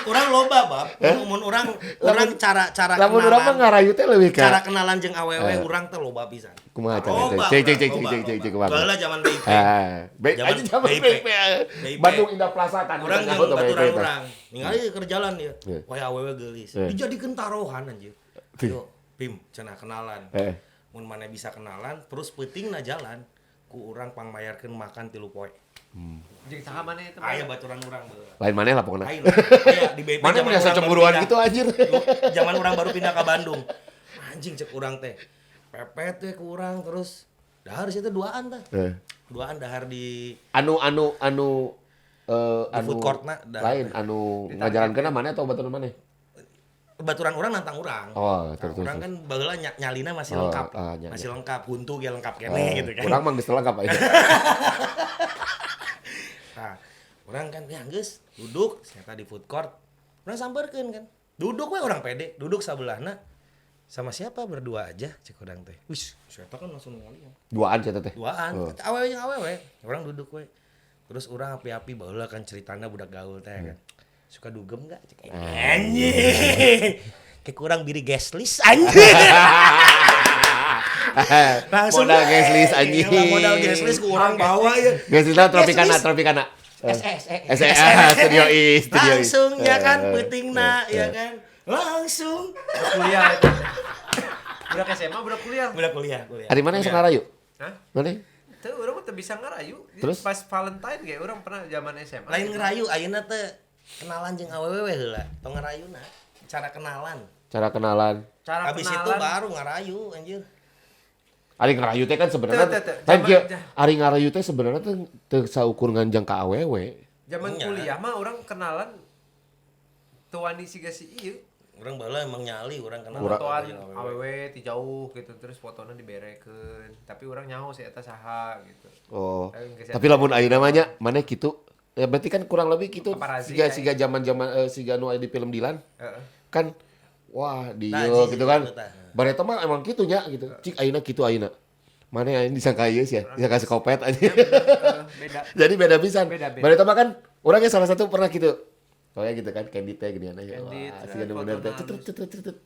Urang loba bab. Mun urang urang cara-cara Lamun urang mah ngarayu teh leuwih cara ka kenalan jeung awewe urang teh loba pisan. kumaha cara teh. Loba. Cek cek cek loba, cek cek cek loba. kumaha. Baheula zaman BIP. Ah, Zaman aja zaman BIP. BIP. BIP. Bandung Indah Plaza tan. Urang jeung baturan urang. Ningali keur jalan ya. Iya. Wah awewe geulis. Iya. Dijadikeun taruhan anjir. Tuh. Yo, Pim, cenah kenalan. Eh. Mun mana bisa kenalan, terus peutingna jalan ku urang pangmayarkeun makan 3 poe. Jeung saha maneh eta? Aya baturan urang baheula. Lain maneh lah pokoknya. Lain. Aya di BP Mana zaman biasa urang baru cemburuan pindah. gitu anjir. Zaman urang baru pindah ke Bandung. Anjing cek urang teh. Pepet teh ku urang terus dahar sih teh duaan teh. Eh. Duaan dahar di Anu anu anu eh Di anu food court-na, dah. lain anu ngajalankeun mana atau baturan mana? baturan urang nantang urang. Oh, terus Nah, terus. urang kan baheula nyalina masih Oh, lengkap. ah, nya, masih nya. lengkap, huntu ge lengkap keneh gitu kan. Urang mah geus lengkap aja. Nah, Urang kan ya geus duduk ternyata di food court. Urang samperkeun kan. Duduk we urang pede, duduk sabelahna. Sama siapa berdua aja cek urang teh. Wis, si eta kan langsung ngalian. Duaan cenah teh. Duaan, Oh. awewe jeung awewe. Urang duduk we. Terus urang api-api baheula kan ceritana budak gaul teh kan. Suka dugem enggak? Cek aing. Anjing. Kayak kurang biri guest list anjing. Langsung modal guest list anjing. Iya, modal guest list ku urang bawa ya. Guest list Tropicana, Guest list. Tropicana. S S E S E ah, Studio I, Studio I. Langsung ya kan Eh, peutingna ya kan. Langsung. Budak kuliah itu. Budak SMA, budak kuliah. Budak kuliah, kuliah. Ari mana yang sok ngarayu? Hah? Mana? Tuh urang mah teu bisa ngarayu. Terus? Pas Valentine ge urang pernah zaman SMA. Lain ngerayu ayeuna teh kenalan jeung awewe we heula. Tong ngerayuna. Cara kenalan. Cara kenalan. Cara Habis kenalan. itu baru ngerayu anjir. Ari ngarayu teh kan sebenarnya Teu, teu, teu. lain kieu. Zaman- Ari ngarayu teh sebenarnya teh teu saukur nganjang ka awewe. Zaman Nya. kuliah mah urang kenalan teu wani siga si ieu. Urang baheula emang nyali urang kenalan. Fotoan jeung awewe. awewe ti jauh gitu terus fotona diberekeun. Tapi urang nyaho si eta saha gitu. Oh. Tapi geus Tapi lamun ayeuna mah nya maneh kitu. Ya berarti kan kurang lebih kitu Paparazzi siga kayak. siga zaman-zaman siga nu aya di film Dilan. Heeh. Kan wah dia Nah, jijik gitu kan. gitu tah. Bareta mah emang kitu nya gitu. Cik ayeuna kitu ayeuna. Maneh ayeuna disangka ieu sih ya, disangka sekopet aja. Heeh, beda. Jadi beda pisan. Beda, beda. Bareta mah kan orangnya salah satu pernah gitu. Kayak gitu kan Candy teh gini aja. Candid, Wah, siga nu bener teh. fotona Cetret cetret cetret.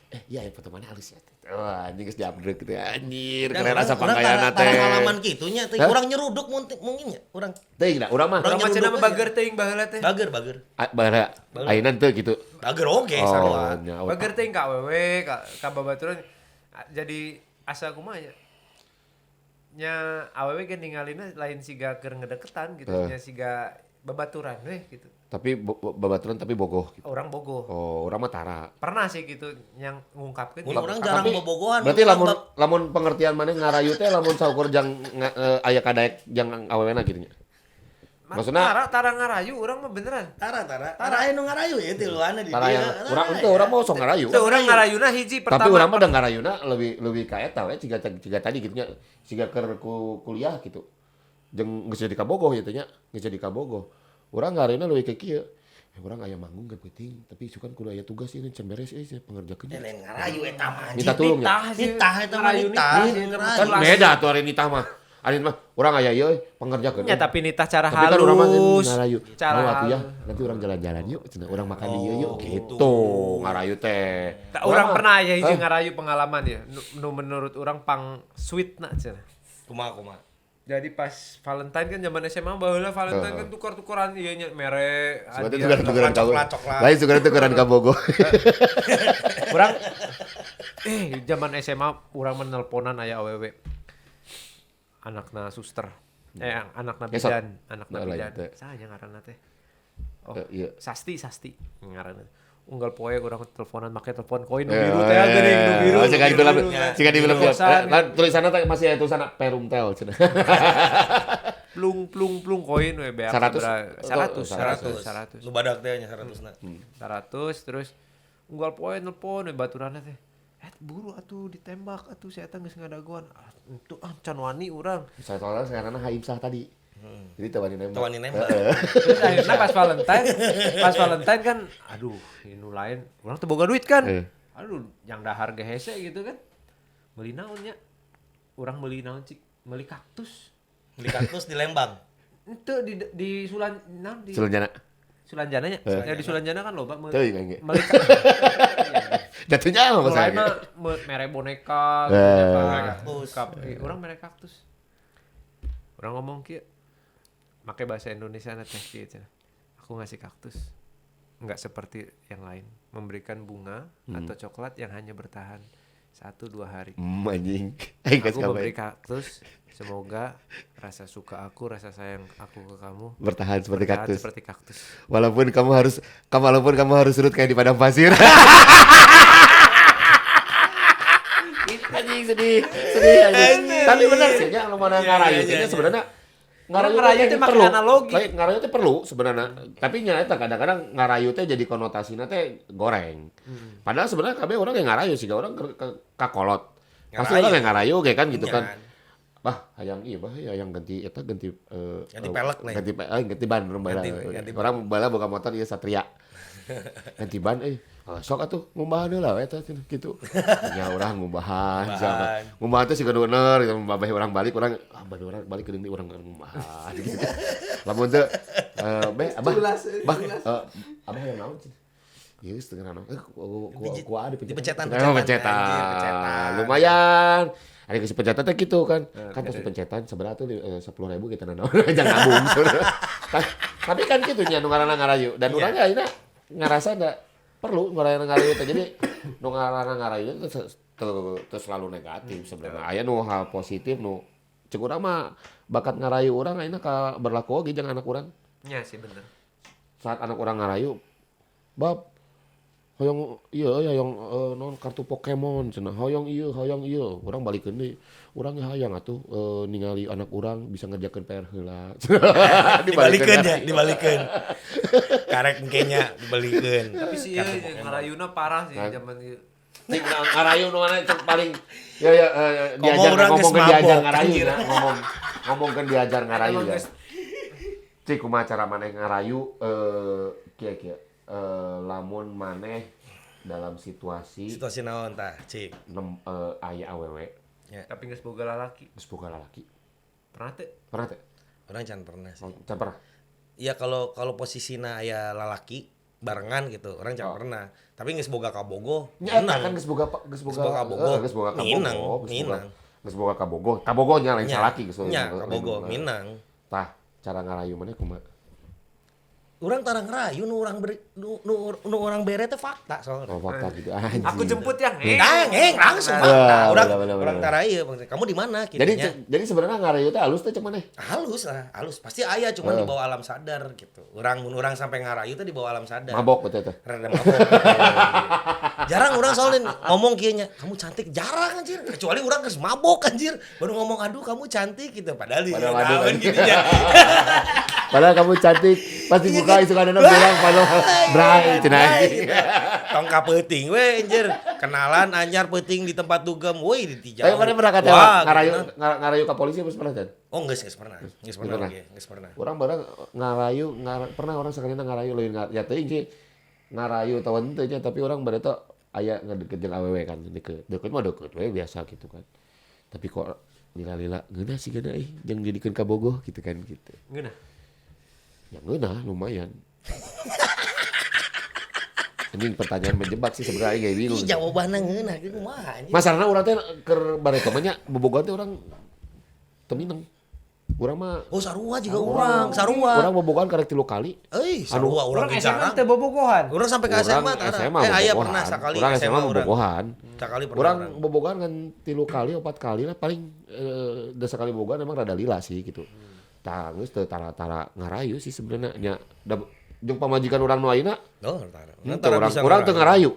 Eh, iya ya foto mana halus ya. Wah, anjing geus diupgrade gitu ya. Anjir, Dan keren asa urang pangkayana tara teh. ngalaman kitunya teh Hah? urang nyeruduk mungkin nya urang. Teuing da urang mah. Urang mah cenah nyeruduk mah bager teuing baheula teh. Bager bager. Bara ayeuna teu gitu. Bager oge sarua. nya. Bager teuing ka awewe, ka babaturan jadi asa kumaha nya. Nya awewe ge ningalina lain siga keur ngedeketan gitu, nya siga babaturan weh gitu. Tapi babaturan tapi bogoh gitu. Orang bogoh. Oh, urang mah tara. Pernah sih gitu yang ngungkapkeun. Mun urang jarang Tapi, bobogohan. Berarti mun lamun urang lamun pengertian maneh ngarayu teh lamun saukur jang aya kadaek jang awewena gitu nya. Maksudna tara tara ngarayu urang mah beneran. Tara tara. Tara aya nu ngarayu ya tiluanna di tara dieu. yang urang henteu urang mah sok ngarayu. Teu urang ngarayuna hiji pertama. Tapi urang mah da ngarayuna lebih lebih ka eta we siga siga tadi gitu nya. Siga keur ku kuliah gitu. Jeung geus jadi kabogoh ieu teh nya, geus jadi kabogoh. Urang ngarayuna leuwih ka kieu. Urang aya manggung ge peuting, tapi isukan kudu aya tugas ieu can beres euy pengerjakeun. Eh, lain ngarayu eta mah anjing. Minta tulung ya. Nitah sih. Nitah eta mah Ngarayu nitah. nitah sih. Ngarayu. Kan beda tuh hari nitah mah. Ari mah urang aya ieu pengerjakeun. Ya tapi nitah cara Tapi kan urang mah halus. ngarayu. Cara Mau atuh ya, halus. nanti urang jalan-jalan yuk, cenah urang makan di ieu yuk Oh, gitu. Ngarayu teh. Tak urang mah- pernah aya hiji Hah? ngarayu pengalaman ya. Nu menurut urang pang sweet na cenah. Kumaha kumaha. Jadi pas Valentine kan zaman SMA baheula Valentine kan tukar-tukaran ieu nya mere Sebenarnya hadiah. tukeran-tukeran kamu. Coklat, coklat. Lain tukeran-tukeran kabogo. Urang zaman SMA urang menelponan aya awewe. Anakna suster. Eh anakna Ngesot. bidan, anakna Nah, lain bidan. teh. Saha nya ngaranna teh? Oh, Iya. Sasti, Sasti ngaranna. Unggal poe urang teleponan make telepon koin nu biru teh geuning nu biru. Oh, siga di film, biru. siga di film. Kosan. Lah tulisanna teh masih aya tulisanna Perumtel cenah. Plung plung plung koin we beak 100? 100 100 100. Nu badak teh nya 100 na. 100 terus unggal poe nelpon we baturanna teh. Eh buru atuh ditembak atuh saya teh geus ngadagoan. Ah, itu ah can wani urang. Soalnya sekarang Haimsah tadi. Jadi teu wani nembak. Teu wani nembak. Terus akhirnya pas Valentine kan aduh ini nu lain urang teu boga duit kan. Aduh yang dahar ge hese gitu kan. Meuli naon nya? Urang meuli naon cik? Meuli kaktus. Beli kaktus di Lembang. Itu di Sulan naon di Sulanjana. Sulanjana nya. Ya di Sulanjana kan loba meuli. Teuing aing ge. Meuli kaktus. Jatuhnya apa Mulai saya? mah mere boneka, gitu ya, Mere kaktus. Orang mere kaktus. Orang ngomong kieu. Make bahasa Indonesia na teh kieu cenah. Aku ngasih kaktus. Enggak seperti yang lain, memberikan bunga atau coklat yang hanya bertahan 1-2 hari. Anjing. Aing Aku geus memberi ngapain? kaktus, semoga rasa suka aku, rasa sayang aku ke kamu Bertahan seperti bertahan kaktus. seperti kaktus. Walaupun kamu harus walaupun kamu harus surut kayak di padang pasir. Anjing sedih, sedih anjing. Tapi benar sih nya lamun ngarayu teh sebenarnya ngarayu Ngarayu teh make perlu. analogi. Lain, ngarayu teh perlu sebenarnya. Tapi nya eta kadang-kadang ngarayu teh jadi konotasina teh goreng. Padahal sebenarnya kabeh orang yang ngarayu sih, orang kakolot. Pasti Ngarayu. orang yang ngarayu kayak kan gitu kan. Nya. Bah, hayang ieu bah hayang ganti eta ganti ganti pelek lah. Ganti ban urang bala. Urang bala boga motor ieu Satria. Ganti ban euy. Sok atuh ngumbahan heula we eta kitu. Nya urang ngumbahan sama. Ngumbahan teh siga bener gitu babeh urang balik urang babeh urang balik ke deui urang ngumbahan gitu. Lamun teu beh abah bah abah hayang naon cenah. Ieu setengah naon. Ku ada pencetan. Lumayan. Ada kasih pencetan teh gitu kan. Kan pas pencetan seberapa tuh 10.000 kita nanaon jangan nabung. Tapi kan kitu nya nu ngaranna ngarayu dan urang ayeuna ngarasa da perlu ngaranna ngarayu teh. Jadi nu ngaranna ngarayu teu selalu negatif sebenarnya. Aya nu hal positif nu ceuk urang mah bakat ngarayu urang ayeuna ka berlaku oge jeung anak urang. Nya sih bener. Saat anak urang ngarayu bab hoyong ieu hoyong non kartu Pokemon cenah hoyong ieu urang balikeun deui urang hayang atuh ningali anak urang bisa ngerjakeun PR heula dibalikeun ya dibalikeun karek engke nya dibalikeun tapi sih ngarayuna parah sih zaman ieu ngarayu nu mana cek paling ya ya diajar ngomongkeun diajar ngarayu ngomongkeun diajar ngarayu ya cik kumaha cara maneh ngarayu kieu-kieu lamun maneh dalam situasi naon tah cik aya awewe ya. Tapi geus boga lalaki pernah teu urang can pernah sih can pernah iya kalau posisina aya lalaki barengan gitu urang can pernah tapi geus boga kabogoh nya kan geus boga kabogoh minang geus boga kabogoh kabogohnya lain salaki geus nya kabogoh minang tah cara ngarayu maneh kumaha Urang tara ngerayu nu urang nu urang bere teh fakta soalnya. Oh, fakta gitu. Anjing. Aku jemput yang langsung fakta. Urang tara ieu kamu di mana gitu. Jadi sebenarnya ngarayu teh halus teh cek maneh? Halus lah, halus. Pasti aya cuman di bawah alam sadar gitu. Urang mun urang sampai ngarayu teh di bawah alam sadar. Mabok betul teh. Rada mabok. Jarang urang soalnya ngomong kieu nya, kamu cantik jarang anjir. Kecuali urang geus mabok anjir, baru ngomong aduh kamu cantik gitu padahal di tahun gitu ya. Padahal kamu cantik, pasti buka isu kadang bilang padahal bray cenah. Tong ka peuting we anjir, kenalan anyar peuting di tempat dugem, woi di jauh. Tapi mana pernah kata ngarayu ka polisi geus pernah Chan? Oh geus pernah. Geus pernah oge, geus pernah. Urang barang ngarayu, pernah orang sakalina ngarayu leuwih ya teuing sih. Ngarayu atawa henteu nya tapi urang bade teh aya ngedeket jeung awewe kan, deket. Deket mah deket we biasa gitu kan. Tapi kok lila-lila ngeunah sih geuna ih jeung jadikeun kabogoh gitu kan gitu. Ngeunah. Ya ngeunah lumayan. Anjing pertanyaan menjebak sih sebenarnya aing bingung. Ih jawabanna ngeunah kieu kumaha anjing. Masalahna urang teh keur bareto mah nya bobogohan teh urang teu mineng. Urang mah oh sarua juga urang, sarua. Urang bobogohan karek 3 kali. Euy, sarua urang SMA teh bobogohan. Urang sampai ke SMA tara. Aya pernah sakali urang SMA bobogohan. Sakali pernah. Urang bobogohan kan 3 kali 4 kali lah paling da sakali bobogohan emang rada lila sih gitu. Tah geus teu tara-tara ngarayu sih sebenarnya nya jeung pamajikan urang nu ayeuna. Oh, tara. Urang teu ngarayu.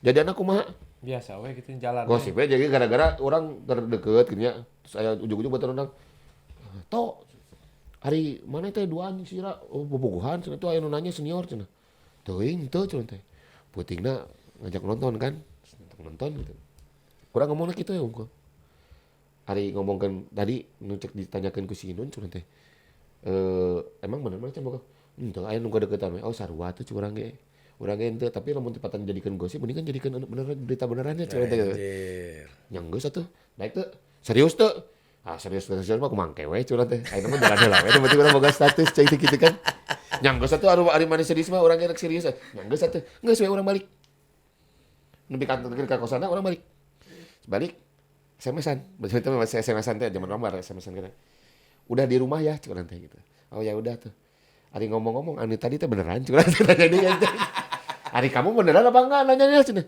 Jadi anak kumaha? Biasa we gitu jalan. Gosip we jadi gara-gara urang deket gitu nya. Terus aya ujug-ujug baturan urang. Tok hari mana teh duaan sira oh, bobogohan cenah tuh aya nu nanya senior cenah. Teuing teu cenah teh. Peutingna ngajak nonton kan. Nonton gitu. Urang ngomongna kitu ya unggul. Ari ngomongkeun tadi nu cek ditanyakeun ku si Inun cenah teh. Emang bener mana can boga? Henteu aya nu kadeukeutan we. Oh sarua teh curang ge. Urang ge henteu tapi lamun tepatan jadikeun gosip mendingan jadikeun beneran berita benerannya cenah teh. Nya geus atuh. Naik teu. Serius teu? Ah serius mah kumaha we curang teh. Ayeuna mah jalan heula we nu penting urang boga status cai teh kitu kan. Nya geus atuh anu ari maneh serius mah urang ge rek serius. Nya geus atuh. Geus we urang balik. Nepi ka kosana urang balik. Balik SMS-an, berarti masih SMS-an teh zaman nomor SMS-an kita. Udah di rumah ya, curang teh gitu. Oh ya udah tuh. Ari ngomong-ngomong, anu tadi teh beneran curang teh nanya dia. Ari kamu beneran apa enggak nanyanya cenah.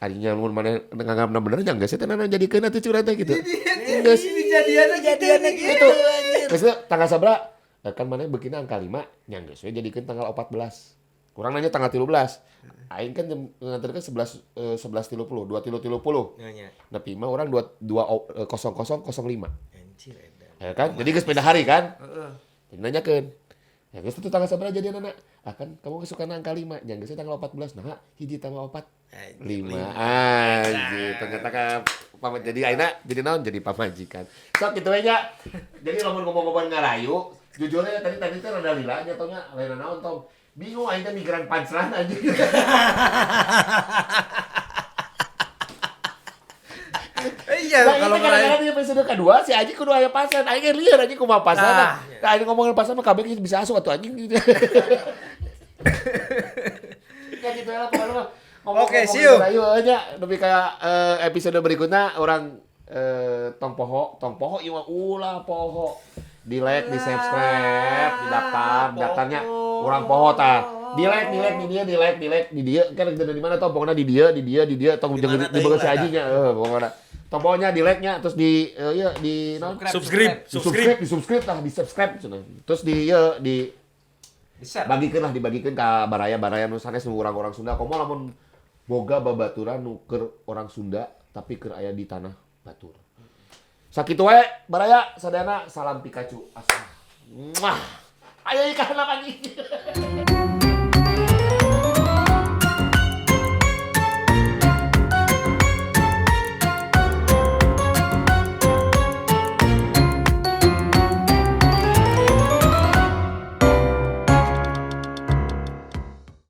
Ari nya mun maneh nganggapna bener nya geus teh nana jadikeun atuh curang teh gitu. Geus jadianna gitu. Geus tanggal sabaraha? Kan maneh beukina angka 5, nya geus we jadikeun tanggal 14. Kurang nanya tanggal 13. Aing kan nganterkeun 11 11.30, 2.30. Nya. Nepi mah urang 2 00.05. Anjir edan. Ya kan? Jadi geus beda hari kan? Heeh. Jadi nanyakeun. Ya geus itu tanggal sabaraha jadian anak? Ah kan kamu kesukaan angka 5. Nya geus tanggal 14. Nah, hiji tambah 4. 5. Anjir, ternyata kan Jadi ayeuna jadi naon jadi pamajikan. Sok kitu we nya. Jadi lamun ngomong-ngomong ngarayu, jujurnya tadi tadi teh rada lila nya tau nya lain naon tong. Bingung aing teh mikiran punchline anjing. Iya, Nah, kalau ini kadang-kadang di episode kedua si Aji kudu aya pasan. Aing ge lieur anjing kumaha pasan. Nah. Nah, aing ngomongin pasan mah kabeh geus bisa asup atuh anjing. Ya gitu lah pokoknya mah. Oke, see you. Ayo aja lebih kayak episode berikutnya orang tong poho ieu mah ulah poho. Di like, di subscribe, di daftar, daftarnya orang poho tah. Di like, di like di dia, di like, di like di dia. Kan di mana tong pokoknya di dia, di dia, di dia tong Di mana di teuing si lah, Aji nya pokoknya. Tong pohonya di like-nya terus di iya di naon? Subscribe, Di subscribe, di subscribe lah, di subscribe cenah. Terus di ieu di Di-share. bagikeun lah dibagikeun ka baraya-baraya nu sanes nu urang-urang Sunda. Komo lamun boga babaturan nu keur orang Sunda tapi keur aya di tanah batur. Sakitu wae baraya sadayana salam Pikachu. Asal. Muah. Ayo ikan anjing.